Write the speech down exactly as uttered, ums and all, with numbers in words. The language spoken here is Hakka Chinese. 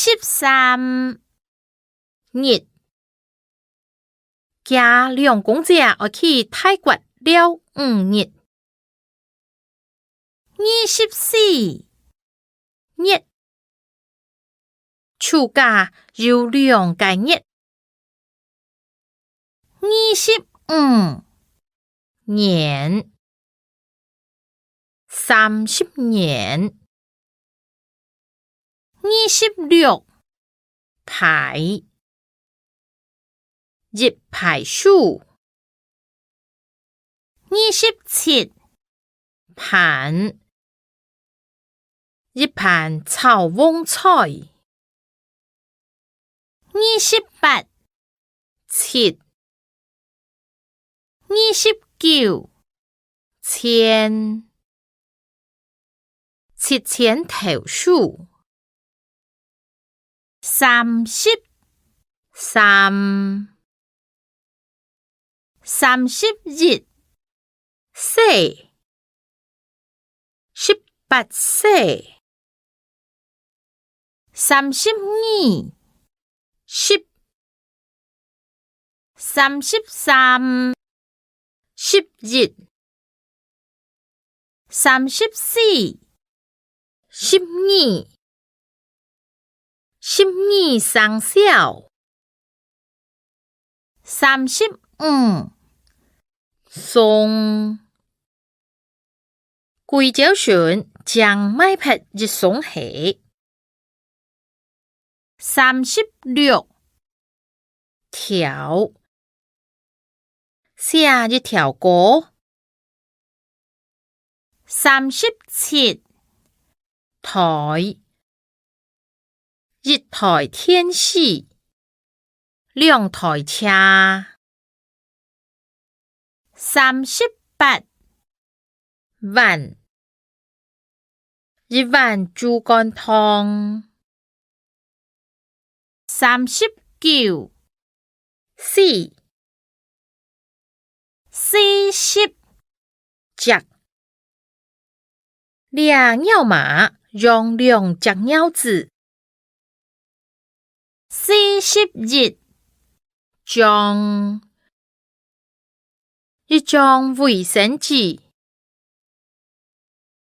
十三，日。厥兩公姐愛去泰國尞五日。二十四，月。 暑假有兩個月。二十五，年。三十年。二十六，排。 一排書。二十七，盤。一盤炒蕹菜。二十八，七。二十九，千。七千頭手。三十，三。三十一，歲。十八歲。三十二，十。三十三，十一。三十四，十二。十二生肖。三十五，送。 歸朝晨正賣忒一雙鞋。三十六，條。寫一條歌。三十七，台。 一台電視，兩台車。三十八，碗。一碗豬肝湯。三十九， 四。四十，隻。這貓嫲養兩隻貓子。四十一，張。一張衛生紙。